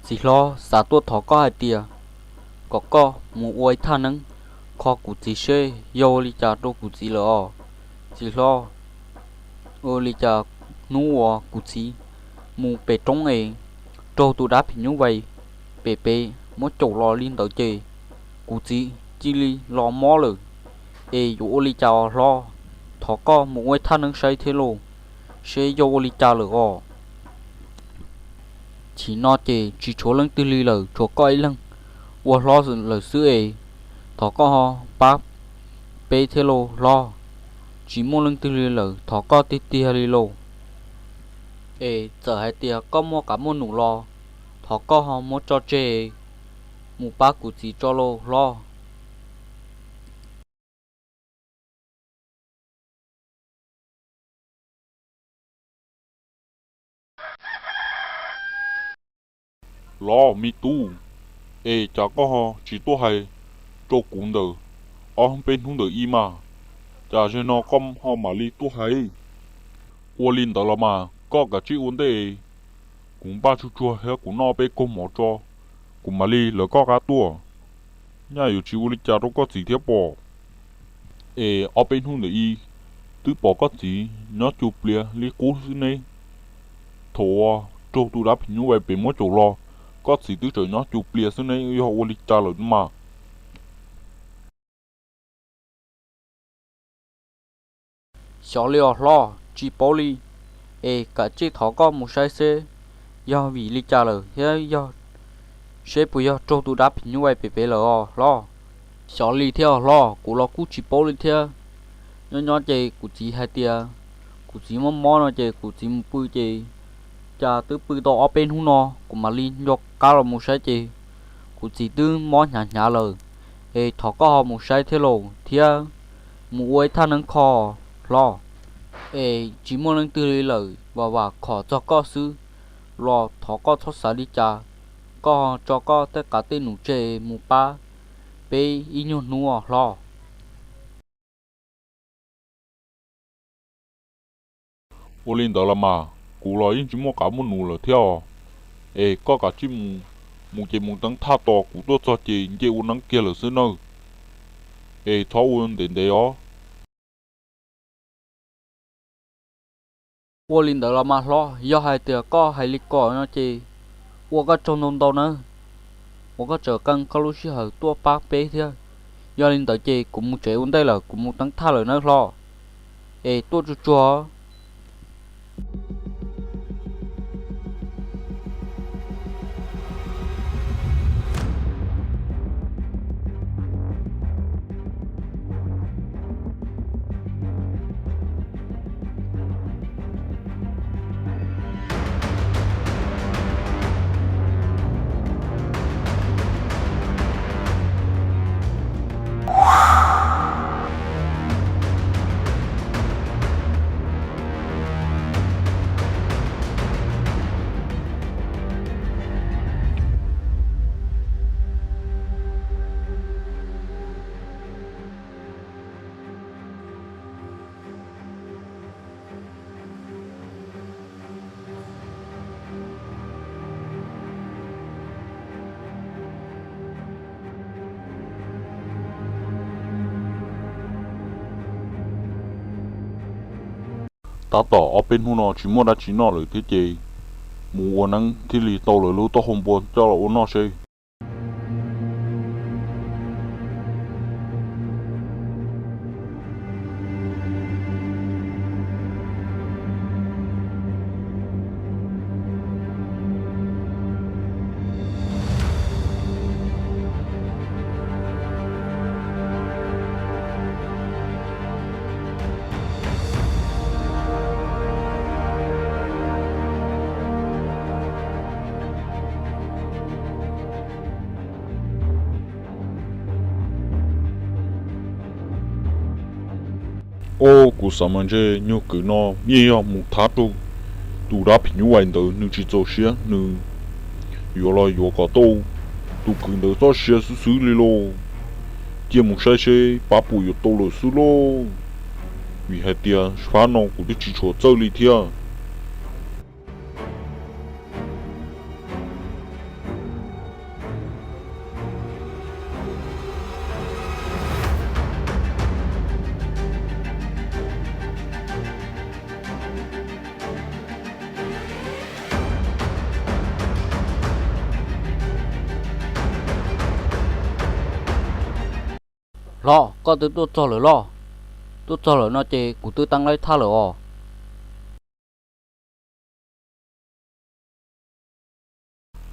Txiv hlob xav tuaj thov koj hais tias kom koj mus ua ib thaj neeb kho kuv txiv seb yog ua li cas rau kuv txiv lawm os. Txiv hlob, ua li cas hnub uas kuv txiv mus pem roob es raug tus dab phim nyuj vais pem pem muab caum los li ntawd ces kuv txiv cia li los mob lawm, es yuav ua li cas os hlob? Thov koj mus ua ib thaj neeb saib thiab lauj, seb yog ua li cas lawm os. Chim no ces tsis tshuav leej twg li lawm, tshuav koj ib leeg ua hlob lawm xwb es thov koj ho pab peb thiab lauj hlob. Tsis muaj leej twg li lawm, thov koj tiag tiag li lauj. Es txawm hais tias koj muaj qab muaj num los thov koj ho muab tso tseg mus pab kuv txiv tso lauj hlob. Los me tub, es cas koj ho tsis tuaj hais rau kuv ntawm ob peb hnub ntawm ib mas, cas zaum no koj ho mam li tuaj hais? Ua li ntawd los mas koj kav tsij ua ntej, kuv npaj tsuag tsuag thiab kuv noj peb kaug mov tso, kuv mam li lawv koj qab tuaj. Nyaj yuav tsis ua li cas rau koj txiv thiab pob. Es ob peb hnub ntawm ib twb pom koj txiv nyob cuag plias li qub xwb ne. Thaum uas raug tus dab phim nyuj vais pem muab caum los, koj txiv twb tseem nyob cuag plias xwb ne, yog ua li cas lawm mas? Xyov li os hlob, tsis paub li. Es kav tsij thov koj mus saib seb yog vim li cas lawm thiab yog seb puas yog raug tus dab phim nyuj vais pem pem lawm os hlob. Xyov li thiab os hlob, kuv los kuj tsis paub li thiab. Nyob nyob ces kuv txiv hais tias kuv txiv mob mob no ces kuv txiv mus pw ces cas twb pw tau ob peb hnub no kuv mam li nco qab los mus saib ces kuv txiv twb mob hnyav hnyav lawm. Es thov koj ho mus saib thiab lauj, thiab mus ua ib thaj neeb kho hlob. Es tsis muaj leej twg li lawm, vam vam khom txog koj xwb, los thov koj txhob xav li cas, koj ho tso koj tej qav tej num tseg mus pab peb ib nyuag hnub os hlob. Ua li ntawd los mas kuv los yeej tsis muaj qav muaj num lawm thiab os. Es koj kav tsij mus, mus ces mus teeb thaj tos, kuv tuaj txog ces nce ua neeb kiag lawm xwb nawb. Es txhob ua ntev ntev os. Ua li ntawd los mas hlob, yog hais tias koj hais li ko no ces ua koj tsaug ntau ntau nawb, uas koj tseem qee koj lub sij hawm tuaj pab peb thiab. Yog li ntawd ces kuv mus tsev ua ntej lawm, kuv mus teeb thaj lawm nawb hlob. Es tuaj tsuag tsuag. Tab tom ob peb hnub no tsis muaj dab tsi noj lawm thiab ces mus ua neeb thiaj li tau lawv lub taub hau npua coj los ua noj seb. Au, kuv xav mas ntshe nyuag kwv no yeej yog mus thab rau tus dab phim nyuj vais ntawd, nws tsis txaus siab, nws yuav los yuav kom tau tus kwv ntawd txoj sia xwb xwb li lauj. Cia mus saib seb pab puas yuav tau lawm xwb lauj, vim hais tias fab no kuv twb tsis tshua txawj li thiab. Hlob, koj twb tuaj txog lawm los? Tuaj txog lawm no ces kuv twb teeb laib thaj lawm os.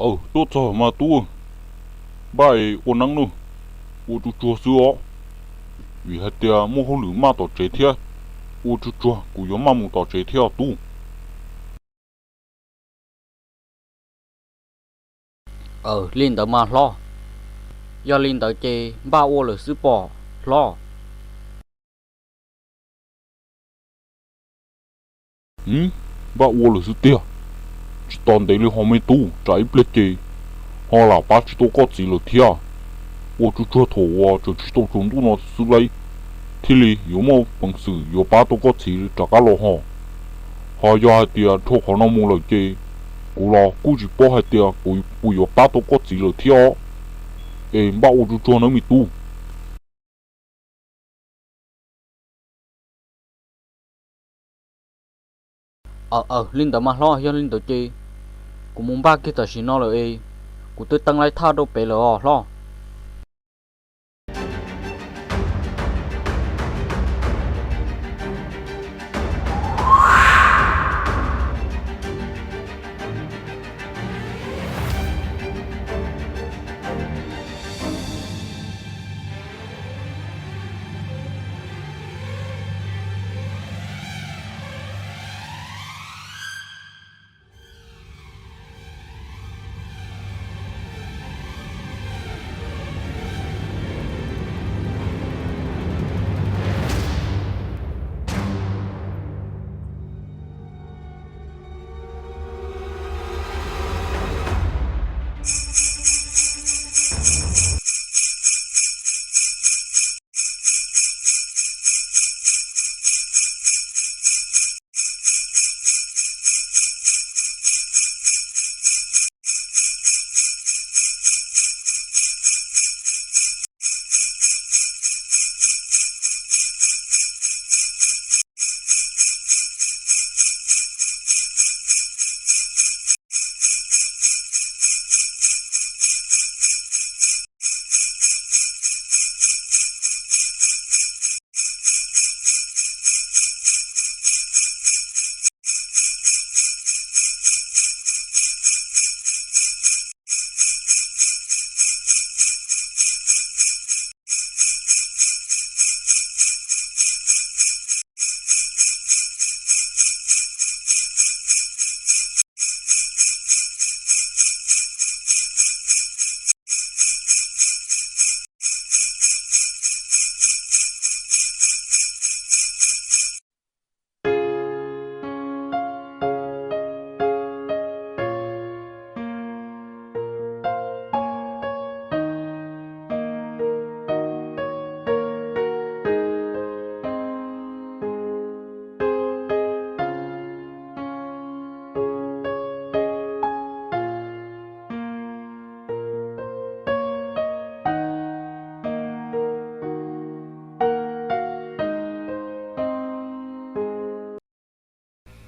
Aw, tuaj txog mas tub, npaj ua neeb nawb, ua tsuag tsuag xwb os, vim hais tias muaj hauj lwm maj tom tsev thiab. Ua tsuag tsuag, kuv yuav maj mus tom tsev thiab os tub. Aw, li ntawd mas hlob, yog li ntawd ces npaj ua lawm xwb pob hlob. Npaj ua lawm xwb tiag. Tsis tos ntev li ho me tub, tsam ib pliag ces ho lam pab tsis tau koj txiv lawm thiab. Ua tsuag tsuag thaum uas tseem tsis tau tsaus ntuj no xwb lauj, thiaj li yuav muaj peev xwm yuav pab tau koj txiv rov qab los ho. Ho yog hais tias dhau qhov no mus lawm ces kuv los kuj tsis paub hais tias kuv puas yuav pab tau koj txiv lawm thiab os. Es npaj ua tsuag tsuag nawb me tub. Aw, li ntawd mas hlob, yog li ntawd ces kuv mus npaj kiag tam sim no lawm es kuv twb teeb laib thaj rau pem lawm os hlob.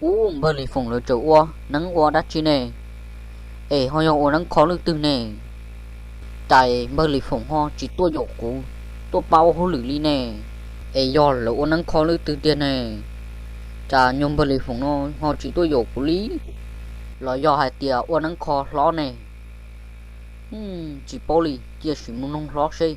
Ub, npawg Lis Foom lawv tseem ua neeb ua dab tsi ne? Es ho yog ua neeb kho leej twg ne? Cas npawg Lis Foom ho tsis tuaj yaum kuv tuaj pab ua hauj lwm li ne? Es yog lawv ua neeb kho leej twg tiag ne? Cas nyuag npawg Lis Foom no ho tsis tuaj yaum kuv li? Los yog hais tias ua neeb kho hlob ne? Tsis paub li, cia sim mus noog hlob seb.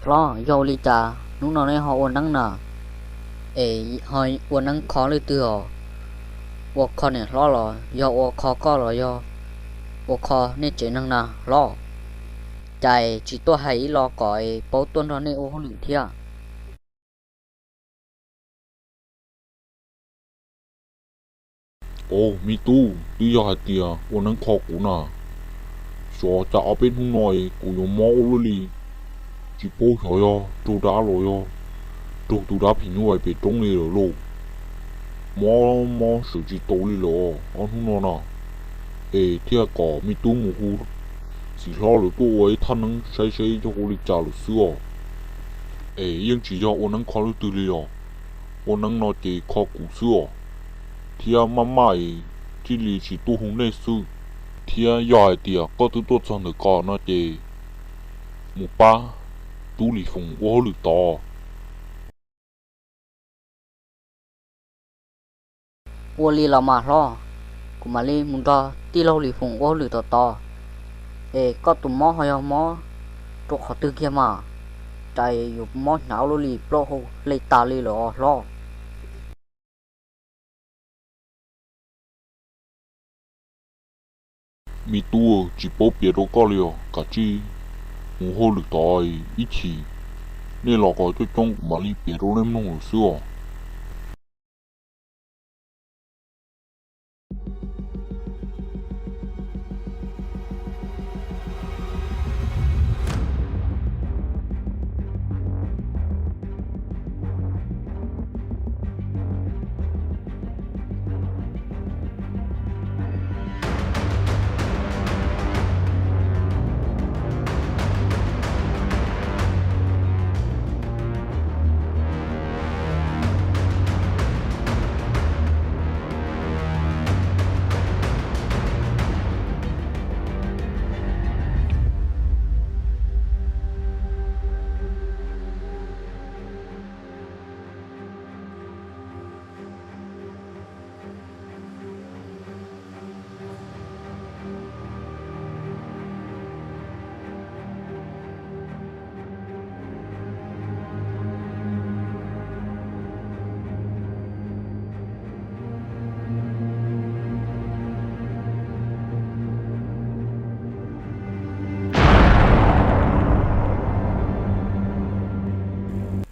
Hlob, yog ua li cas hnub no nej ho ua neeb na? Es ho ua neeb kho leej twg os? Ua kho niam hlob los yog ua kho koj los yog ua kho nej tsev neeg na hlob? Cas tsis tuaj hais ib los kom paub tuaj nrog nej ua hauj lwm thiab? Os me tub, twb yog hais tias ua neeb kho kuv na, xyov cas ob peb hnub no kuv yuav mob ua luaj li, tsis paub xyov yog raug dab los yog raug tus dab phim nyuj vais pem roob li lawm lauj. Mob mob sawv tsis tau li lawm ob hnub no na. Es thiaj kom me tub mus hu txiv hlob lawv tuaj ua ib thaj neeb saib seb yog ua li cas lawm xwb os. Es yeej tsis yog ua neeb kho leej twg li os, ua neeb no ces kho kuv xwb os. thiab maj maj es thiaj li tsis tuaj hu nej xwb. Thiab yog hais tias koj twb tuaj txog ntawm ko no ces mus pab tub Lis Foom ua hauj lwm tod. Ua li los mas hlob, kuv mam li mus nrog tij laug Lis Foom ua hauj lwm tom tod, es koj tus mob ho yog mob rau qhov twg kiag mas, cas yuav mob hnyav luaj li, plaub hau hle tas li lawm os hlob. Me tub, tsis paub piav rau koj li os, kav tsij mus hauj lwm tod ib chim, nej los qhov coob coob kuv mam li piav rau nej mloog lawm xwb os.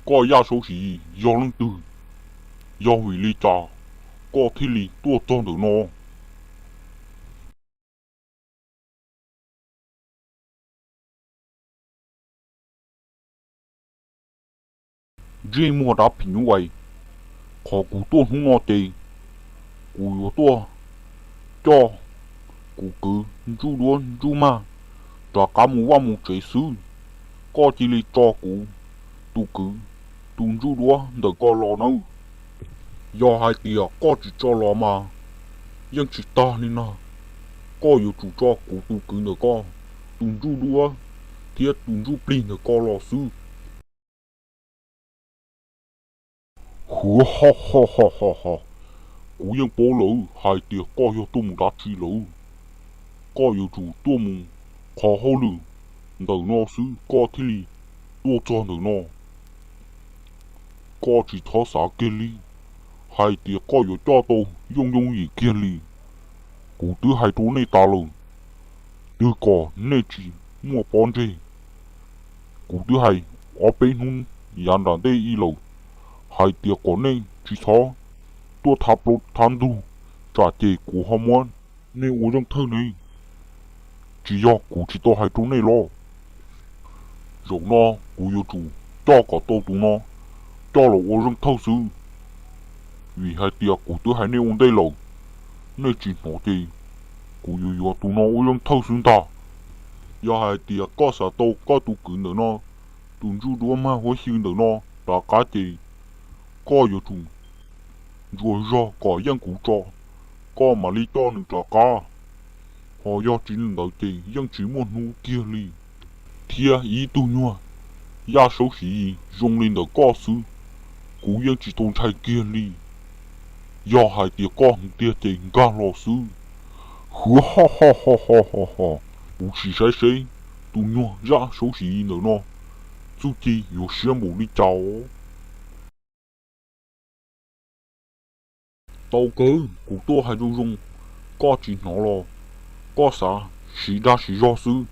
Koj Yaj Saub Siv yog leej twg? Yog vim li cas koj thiaj li tuaj txog ntawm no? Ntsej muag dab phim nyuj vais, qhov kuv tuaj hnub no ces kuv yuav tuaj coj kuv kwv ntsuj duab ntsuj mag rov qab mus vaj mus tsev xwb. Koj cia li tso kuv tus kwv tus ntsuj duab ntawm ko los nawb. Yog hais tias koj tsis tso los mas yeej tsis tag li no. Koj yuav tsum tso kuv tus kwv ntawm ko tus ntsuj duab thiab tus ntsuj plig ntawm ko los xwb. Huv ho ho ho ho ho, kuv yeej paub lawm hais tias koj yog tuaj mus dab tsi lawm. Koj yuav tsum tuaj mus qhov hauj lwm ntawm no xwb koj thiaj li tuaj txog ntawm no. Koj tsis txhob xav kiag li hais tias koj yuav coj tau yooj yooj yim kiag li. Kuv twb hais rau nej tas lawm, twb kom nej tsis muaj pob ntseg. Kuv twb hais ob peb hnub yav nram ntej ib lawm hais tias kom nej tsis txhob tuaj thab plaub thab ntug, tsam ces kuv ho muab nej ua zeej thawj ne. Tsis yog kuv tsis tau hais rau nej los? Zaum no kuv yuav tsum coj kom tau tus no coj los ua zeej thawj xwb, vim hais tias kuv twb hais nej ua ntej lawm. Nej tsis hnov ces kuv yuav yuav tus no ua zeej thawj xwb ntag. Yog hais tias koj xav tau koj tus kwv ntawm no tus ntsuj duab mag huab xyw ntawm no rov qab ces koj yuav tsum ntsuas zog kom yeej kuv tso, koj mam li coj nws rov qab. Ho yog tsis li ntawd ces yeej tsis muaj hnub kiag li. Thiab ib tug nyuag Yaj Saub Siv zoo li ntawm koj xwb, kuv yeej tsis tau ntshai kiag li. Yog hais tias koj hwv tiag ces nkag los xwb. Huv ho ho ho ho ho ho, kuv sim saib seb tus nyuag Yaj Saub Siv ntawm no txuj ci yuav siab npaum li cas os. Tau kawg, kuv tuaj hais zoo zoo, koj tsis hnov los koj xav siv dag siv zog xwb.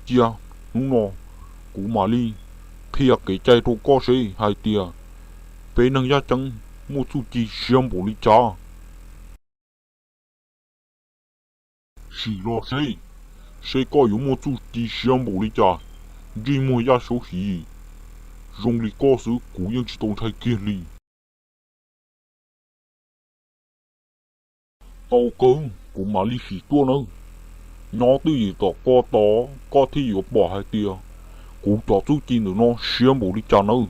Cia hnub no kuv mam li qhia kev cai rau koj seb hais tias peb neeg yaj ceeb muaj txuj ci siab npaum li cas. Sim los seb, seb koj yuav muaj txuj ci siab npaum li cas. Ntsej muag Yaj Saub Siv, zoo li koj xwb kuv yeej tsis tau ntshai kiag li. Tau kawg, kuv mam li sim tuaj nawb. Nyob twj ywm tom ko tod koj thiaj yuav pom hais tias kuv cov txuj ci ntawm no siab npaum li cas nawb.